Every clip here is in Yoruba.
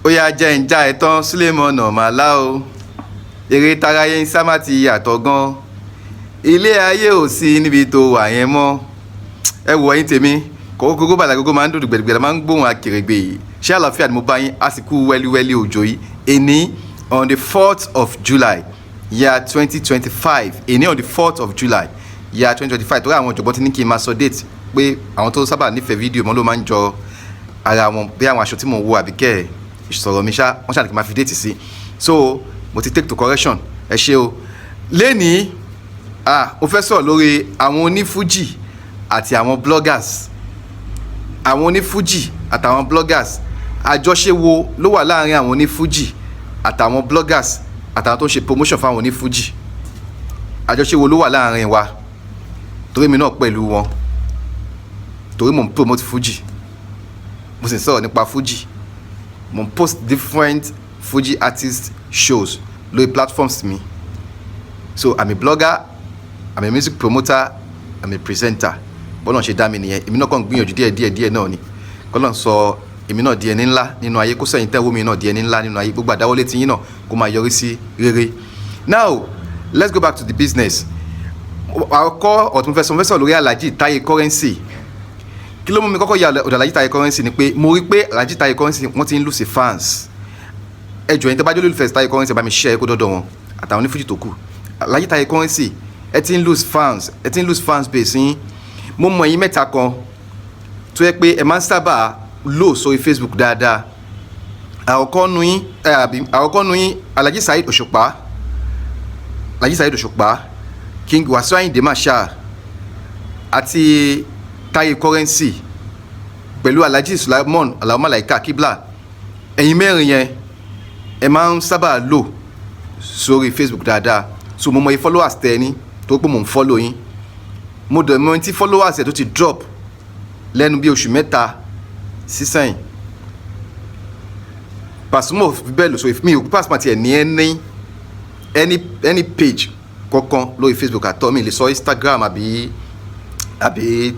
Ó yá, jẹ́ ń já ẹ tán, Sulemon Màlá o. Eré táráyé ń sá má ti yàtọ̀ gan. Ilé ayé ò sí níbi tó wà yẹn mọ́. Ẹ wò, ẹ̀yin tèmi, kókókó bàtà gógó máa ń dùn gbẹ̀dẹ̀gbẹ̀dẹ̀, máa ń gbóhùn akèrègbè. Ṣé àlàáfíà ni mo bá yín? Àsìkò wẹ́líwẹ́lí òjò yìí. Èní on the 4th of July, year 2025. Èní on the 4th of July, year 2025, torí àwọn ọ̀jọ̀gbọ́n ti ní kí n máa sọ date, pé àwọn tó sábà nífẹ̀ẹ́ fídíò mọ́ ló máa ń jọ ara wọn bí àwọn aṣọ tí mò ń wọ àbíkẹ́ ìsọ̀rọ̀ mi ṣá. Wọ́n ṣàní kí n máa fi date sí, so mo ti take to correction. Ẹ ṣé o. Lẹ́nìí, ah, mo fẹ́ sọ̀rọ̀ lórí àwọn onífújì àti àwọn bloggers. Àwọn onífújì àtàwọn bloggers, àjọṣe wo ló wà láàrin àwọn onífújì àtàwọn bloggers àtàwọn tó ń ṣe promotion fáwọn onífújì? Àjọṣe wo ló wà láàrin wa? Torí mi náà pẹ̀lú wọn, torí mò ń promote fújì, mo sì ń sọ̀rọ̀ nípa fújì, mo ń post different fuji artist shows lórí platforms mi. So I'm a blogger, I'm a music promoter, I'm a presenter. Bọ́lá ṣe dá mi nìyẹn. Èmi náà kàn ń gbìyànjú díẹ̀ díẹ̀ díẹ̀ náà ni. Kọ́lọ́n sọ èmi náà di ẹni ńlá nínú ayé, kó sẹ́yìn tẹ́wọ́ mi náà di ẹni ńlá nínú ayé. Gbogbo àdáwọ́lé tí yín náà kó máa yọrí sí rere. Now let's go back to the business. Àkọ́kọ́ ọ̀tún mo fẹ́ sọ lórí Alhaji Taye Currency. Kí ló mú mi kọ́kọ́ ya ọ̀dọ̀ Alhaji Taye Currency ni pé mo rí pé Alhaji Taye Currency, wọ́n ti ń lose fans. Ẹ jọ̀ọ́, yín tó bá jẹ́ olólùfẹ́ Taye Currency, bá mi share kó dọ́dọ̀ wọn àtàwọn onífújì tó kù. Alhaji Taye Currency, ẹ ti ń lose fans, ẹ ti ń lose fans base yín. Mo mọ ẹ̀yin mẹ́ta kan tó yẹ pé ẹ máa ń sábà lò sórí Facebook dáadáa. Àkọ́kọ́ nu yín ẹ àbí àkọ́kọ́ nu yín, Alhaji Saheed Òṣùpá, Alhaji Saheed Òṣùpá, King Wasiu Ayinde Marshal àti Taye Currency pẹ̀lú Alhaji Sulaimon Alao Malaika Kibla. Ẹ̀yin mẹ́rin yẹn, ẹ máa ń sábà lò sórí Facebook dáadáa. So mo mọ iye followers tẹ ẹ ní, tó pé mò ń follow yín. Mo dẹ̀ mọ tí followers ẹ̀ tó ti drop lẹ́nu bí oṣù 3 sísẹ́yìn. Pasuma ò fi bẹ́ẹ̀ lò sórí mi ò. Pasuma tiẹ̀ ní any page kankan lórí Facebook àtọ́ mi lè sọ Instagram àbí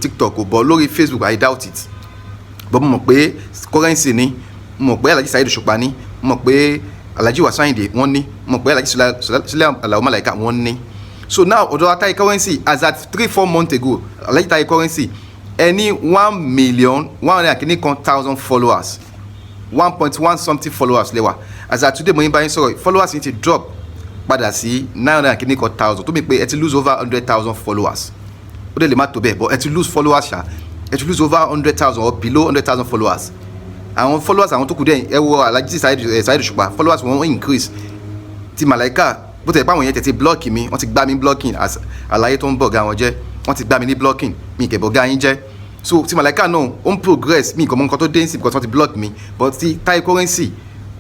TikTok kò bọ́ lórí Facebook, I doubt it. But mo mọ̀ pé Currency ní, mo mọ̀ pé Alhaji Saheed Òṣùpá ní, mo mọ̀ pé Alhaji Wasiu Ayinde wọ́n ní, mo mọ̀ pé Alhaji Sule Alao Malaika wọ́n ní. So now, ọ̀dọ̀ Taye Currency, as at 3-4 months ago, Alhaji Taye Currency, ẹ ní 1 million 100 and kìíní kan thousand followers, 1.1 something followers lẹ́wà. As at today mo yín bá yín sọ̀rọ̀, followers yín ti drop padà sí 900 and kìíní kan thousand, tó mean pé ẹ ti lose over 100,000 followers. Ó dẹ̀ lè má tó bẹ́ẹ̀, but ẹ ti lose followers ṣá. Ẹ ti lose over 100,000 or below 100,000 followers. Àwọn followers àwọn tó kù dẹ̀, ẹ wo Alhaji Saheed Òṣùpá, followers wọn increase. Ti Malaika, bó tẹ̀ pé àwọn yẹn tètè block mi, wọ́n ti gbá mi blocking as àlàyé tó ń bọ̀ ga wọn jẹ́. Wọ́n ti gbá mi ní blocking mi, kẹ̀ bọ̀ ga yín jẹ́. So ti Malaika náà, ó ń progress. Mi kò mọ nǹkan tó dé sí because wọ́n ti block mi, but ti Taye Currency,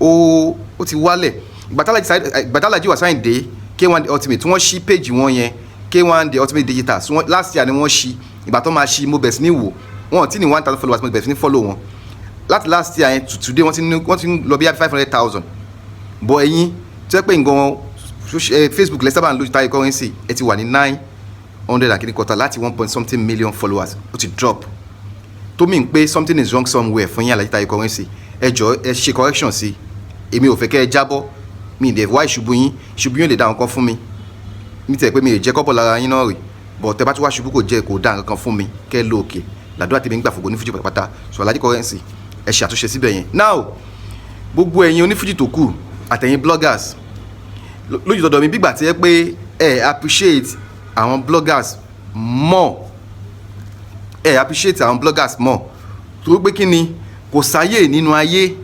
ó ti wálẹ̀. Ìgbà tí Alhaji Wasiu Ayinde K1 The Ultimate tí wọ́n ṣí page wọn yẹn, K1 The Ultimate Digital, so last year ni wọ́n ṣí. Ìgbà tó máa ṣí, mo bẹ̀rẹ̀ sí ní wò wọn ò tí ní 1,000 followers. Mo bẹ̀rẹ̀ sí ní follow wọn láti last year yẹn to today, wọ́n ti ń lọ bí 500,000. But ẹ̀yin tó yẹ pé nǹkan Facebook lẹ sábà ń lójú, Taye Currency, ẹ ti wà ní 900 and kìíní quarter láti one point something million followers. Ó ti drop, tó mean pé something is wrong somewhere fún yín. Alhaji Taye Currency, ẹ jọ̀ọ́, ẹ ṣe correction sí. Èmi ò fẹ́ kẹ́ ẹ jábọ́. Mi ì dẹ̀ wá ìṣubú yín. Ìṣubú yín ò lè dá nǹkan fún mi. Mi tẹ̀ pé mi ò jẹ́ kọ́bọ̀ lára yín náà rè, but tẹ bá tún wá ṣubú, kò jẹ́ kò dá nǹkan kan fún mi. Kẹ́ ẹ lọ òkè làdúrà tèmi ń gbà fògo ní fújì pátápátá. So Alhaji Currency, ẹ ṣe àtúnṣe síbẹ̀ yẹn. Now, gbogbo ẹ̀yin onífújì tó kù àtẹ̀yin bloggers, lójú tọ̀dọ̀ mi, bígbà tí ẹ pé ẹ appreciate àwọn bloggers more, ẹ appreciate àwọn bloggers more, torí pé kí ni? Kò sáyè nínú ayé,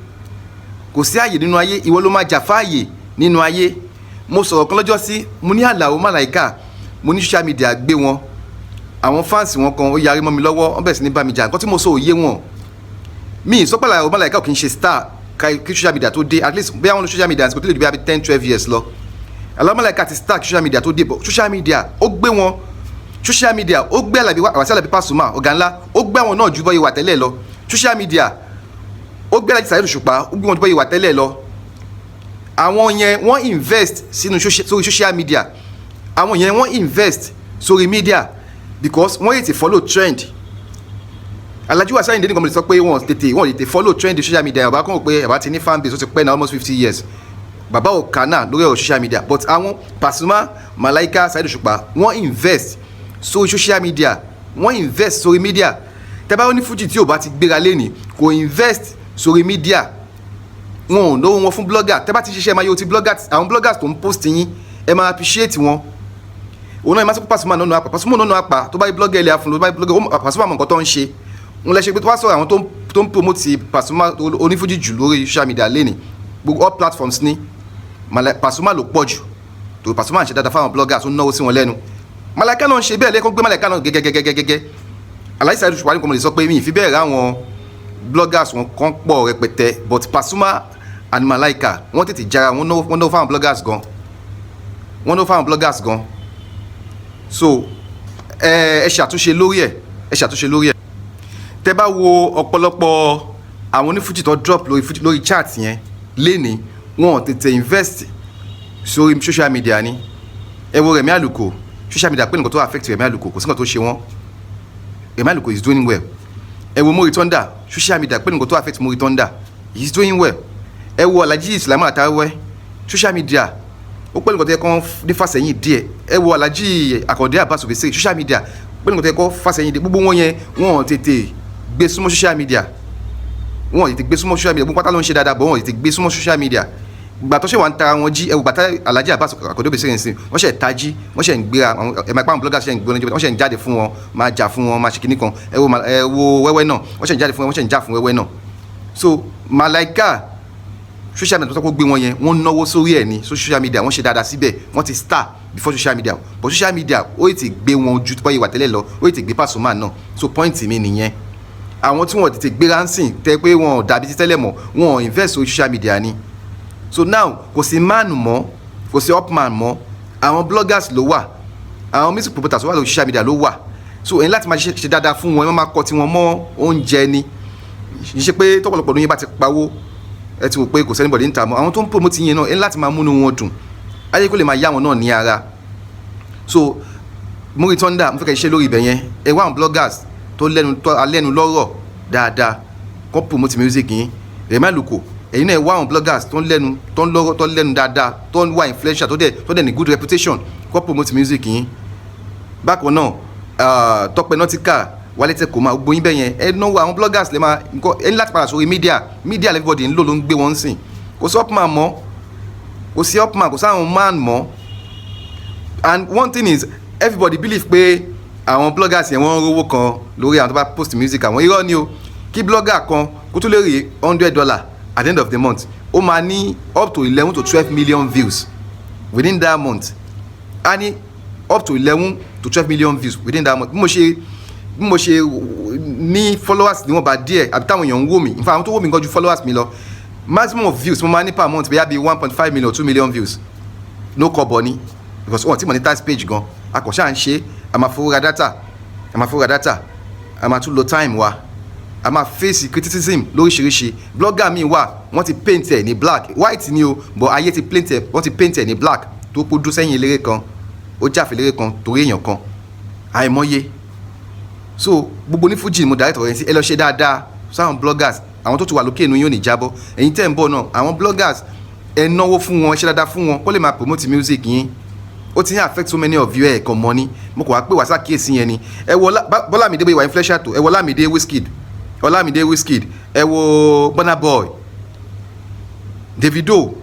kò sí àyè nínú ayé. Ìwọ ló máa jà fáàyè nínú ayé. Mo sọ̀rọ̀ kan lọ́jọ́ sí, mo ní Àlàó Màláìkà, mo ní social media gbé wọn. Àwọn fans wọn kan ó yarí mọ́ mi lọ́wọ́, wọ́n bẹ̀rẹ̀ sí ní bá mi jà. Nǹkan tí mo sọ ò yé wọn. Mi sọ pé Àlàó Màláìkà ò kì í ṣe star kí social media tó dé. At least bí àwọn social media kò tó lè di bí i 10-12 years lọ. Àlàó Màláìkà ti star kí social media tó dé, but social media ó gbé wọn. Social media ó gbé Àlàbí Wàsíù Àlàbí Pasuma, ọ̀gá ńlá, ó gbé àwọn náà ju bọ́ ìwà tẹ́lẹ̀ lọ. Social media ó gbé Alhaji Saheed Òṣùpá, ó gbé wọn ju bọ́ ìwà tẹ́lẹ̀ lọ. Àwọn yẹn, wọ́n invest sínú sórí social media. Àwọn yẹn, wọ́n invest sórí media because wọ́n yìí ti follow trend. Alhaji Wasiu Ayinde nìkan mo lè sọ pé wọ́n tètè follow trend social media. Bàbá kan rò pé bàbá ti ní fan base, ó ti pẹ́ na, almost 50 years. Bàbá ò kánà lórí ọ̀rọ̀ social media, but àwọn Pasuma, Malaika, Saheed Òṣùpá, wọ́n invest sórí social media, wọ́n invest sórí media. Tẹ́ bá ní Fuji tí ò bá ti gbéra lẹ́nìí, kò invest sórí media, wọn ò náwó wọn fún blogger. Tẹ́ bá ti ṣiṣẹ́, máa yóò ti bloggers, àwọn bloggers tó ń post yín, ẹ máa appreciate wọn. Òun náà ẹ máa sọ pé Pasuma náà àpà, Pasuma náà àpà. Tó bá yí blogger ilé àfúnlò, tó bá yí blogger, Pasuma mọ̀ nǹkan tó ń ṣe. Wọn lẹ ṣe pé tó bá sọ̀rọ̀ àwọn tó ń promote Pasuma onífújì jù lórí social media lẹ́nìí, gbogbo all platforms ní Pasuma ló pọ̀ jù tó. Pasuma ń ṣe dáadáa fáwọn bloggers, tó ń náwó sí wọn lẹ́nu. Malaika náà ń ṣe bẹ́ẹ̀ lẹ́kọ́ gbé Malaika náà gẹ́gẹ́gẹ́gẹ́gẹ́. Alhaji Saheed Òṣùpá nìkan mo lè sọ pé mi ì fi bẹ́ẹ̀ ráwọn bloggers wọn kàn pọ̀ rẹpẹtẹ, but Pasuma and Malaika, wọ́n tètè jára wọn, náwó, wọ́n náwó fáwọn bloggers gan, wọ́n náwó fáwọn bloggers gan. So ẹ ṣàtúnṣe lórí ẹ, ẹ ṣàtúnṣe lórí ẹ. Tẹ bá wo ọ̀pọ̀lọpọ̀ àwọn onífújì tó drop lórí fújì, lórí chart yẹn lénìí, wọn ò tètè invest sórí social media ni. Ẹ wo Rẹ̀mí Àlùkò, social media pé nǹkan tó affect Rẹ̀mí Àlùkò, kò sí nǹkan tó ṣe wọ́n. Rẹ̀mí Àlùkò is doing well. Ẹ wo Muri Thunder, social media pé nǹkan tó affect Muri Thunder, he is doing well. Ẹ wo Alhaji Sulaiman Atawe, social media ó pẹ́ nǹkan tó yẹ kán ní fàsẹ́yìn díẹ̀. Ẹ wo Alhaji Akande Abbas Obesere, social media pé nǹkan tó yẹ kán fàsẹ́yìn díẹ̀. Gbogbo wọn yẹn, wọn ò tètè gbé súnmọ́ social media, wọn ò tètè gbé súnmọ́ social media. Gbogbo pátá ló ń ṣe dáadáa, bọ̀ wọn ò tètè gbé súnmọ́ social media. Gbà tó ṣe wà ń tara wọn jí, ẹ wò gbàtà Alhaji Abbas Akande Obesere ń sìn, wọ́n ṣe tají, wọ́n ṣe ń gbéra. Ẹ máa pa àwọn bloggers ṣe ń gbé wọn, ṣe ń jáde fún wọn, máa jà fún wọn, máa ṣe kinní kan. Ẹ wo wẹ́wẹ́ náà, wọ́n ṣe ń jáde fún wọn, wọ́n ṣe ń jà fún wẹ́wẹ́ náà. So Malaika, social media tó sọ pé gbé wọn yẹn, wọ́n náwó sórí ẹ̀ ní social media, wọ́n ṣe dáadáa síbẹ̀. Wọ́n ti star before social media, but social media ó ti gbé wọn ju báyìí wà tẹ́lẹ̀ lọ, ó ti gbé Pasuma náà. So point mi nìyẹn, àwọn tí wọ́n tètè gbéra ń sìn tẹ́ pé wọn ò dàbí ti tẹ́lẹ̀ mọ́, wọn ò invest sórí social media ni. So now kò sí man mọ́, kò sí upman mọ́, àwọn bloggers ló wà, àwọn music promoters wà lórí social media ló wà. So ẹni láti máa ṣe dáadáa fún wọn, ẹ máa kọ tiwọn mọ́ oúnjẹ ni. Kì í ṣe pé tọ́pọ̀lọpọ̀ lóyún bá ti pawó, ẹ ti wò pé kò sí anybody ń ta mọ́. Àwọn tó ń promote yẹn náà, ẹni láti máa múnú wọn dùn, ayé kó lè máa yá wọn náà ní ara. So Muri Thunder, mo fẹ́ kẹ́ ṣe lórí ibẹ̀ yẹn. Ẹ wá àwọn bloggers tó lẹ́nu, tó alẹ́nu lọ́rọ̀ dáadáa, kó promote music yín. Rẹ̀mí Àlùkò, ẹ̀yin náà, ẹ wá àwọn bloggers tó ń lẹ́nu, tó ń lọ́rọ̀, tó lẹ́nu dáadáa, tó ń wà influential, tó dẹ̀ ní good reputation, kó promote music yín. Bákan náà, Tọ́pẹ́ Nautica, Wálé tẹ kò máa gbóyin bẹ́ẹ̀ yẹn. Ẹ náwó àwọn bloggers lè máa nǹkan. Ẹ ní láti padà sórí media. Media everybody ń lò, ló ń gbé wọn sìn. Kò sí upman mọ́, kò sí upman, kò sáwọn man mọ́. And one thing is, everybody believe pé àwọn bloggers yẹn, wọ́n ń rówó kan lórí àwọn tó bá post music àwọn. Irọ́ ni o. Kí blogger kan kó tó lè rí $100 at the end of the month, ó máa ní up to 11 to 12 million views within that month. A ní up to 11 to 12 million views within that month. Bí mo ṣe ní followers níwọ̀nba díẹ̀, àbí táwọn èèyàn ń wò mí, in fact, àwọn tó wò mí gan ju followers mi lọ, maximum of views mo máa ní per month bóyá bí 1.5 million, 2 million views. No kọ́bọ̀ ni, because wọn ti monetize page gan. Akọ̀ṣà ń ṣe, a máa fowó ra data, a máa fowó ra data, a máa tún lo time wa, a máa face criticism lóríṣiríṣi. Blogger mi wà, wọ́n ti paint ẹ̀ ní black, white ni o, but ayé ti paint ẹ̀, wọ́n ti paint ẹ̀ ní black, tó kó dúró sẹ́yìn eléré kan, ó jáfe eléré kan torí èèyàn kan, àìmọye. So gbogbo ní Fuji, mo direct ọ̀rẹ́ sí, ẹ lọ ṣe dáadáa sáwọn bloggers. Àwọn tó ti wà lókè inú yóò ní jábọ́. Ẹ̀yin tẹ́ ń bọ̀ náà, àwọn bloggers, ẹ náwó fún wọn, ẹ ṣe dáadáa fún wọn, kó lè máa promote music yín. Ó ti ń affect so many of you, ẹ̀ kàn mọ́ ni. Mo kò wá pé wá sàkíyèsí yẹn ni. Ẹ wo Bọ́lámídé, bóyá wà influential tó. Ẹ wo Ọlámídé Wizkid, Ọlámídé Wizkid, ẹ wo Burna Boy, Davido,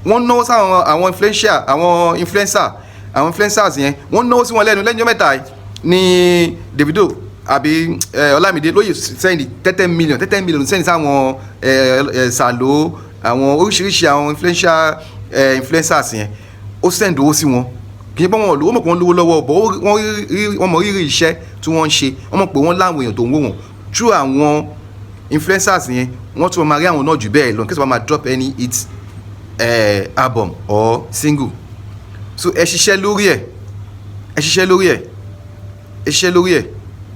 wọ́n náwó sáwọn àwọn influential, àwọn influencer, àwọn influencers yẹn, wọ́n náwó sí wọn lẹ́nu. Lẹ́yìn ọjọ́ mẹ́ta yìí ní Davido àbí Ọlámídé lóye send 30 million, 30 million send sáwọn ẹ ẹ sàlò, àwọn oríṣiríṣi àwọn influential influencers yẹn. Ó send owó sí wọn. Kì í ṣe pé wọn ò lówó, mọ̀ pé wọ́n lówó lọ́wọ́, bọ̀ wọ́n mọ rírì iṣẹ́ tí wọ́n ń ṣe. Wọ́n mọ̀ pé wọ́n láwọn èèyàn tó ń wò wọ́n through àwọn influencers yẹn. Wọ́n tún máa rí àwọn náà jù bẹ́ẹ̀ lọ kí wọ́n máa drop any hit album or single. So ẹ ṣiṣẹ́ lórí ẹ̀, ẹ ṣiṣẹ́ lórí ẹ̀, ẹ ṣiṣẹ́ lórí ẹ̀.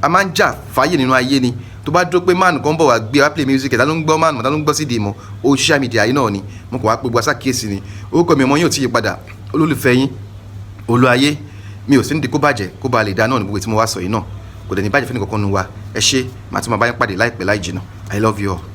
A máa ń jà fáyè nínú ayé ni. Tó bá dúró pé man kan bọ̀ wá gbé wá play music ẹ̀, ta ló ń gbọ́ man, ta ló ń gbọ́ CD mọ́? O social media yìí náà ni. Mo kàn wá pé gbogbo aṣákíyèsí ni. Orúkọ mi, ọmọ yín ò tí yí padà, olólùfẹ́ yín, Olúayé. Mi ò sí ní di kó bàjẹ́, kó ba lè dá náà ní gbogbo tí mo wá sọ yìí náà. Kò dẹ̀ ní bàjẹ́ fún ẹnìkankan nu wa. Ẹ ṣé, màá tún máa bá yín pàdé láìpẹ́ láì jìnnà. I love you all.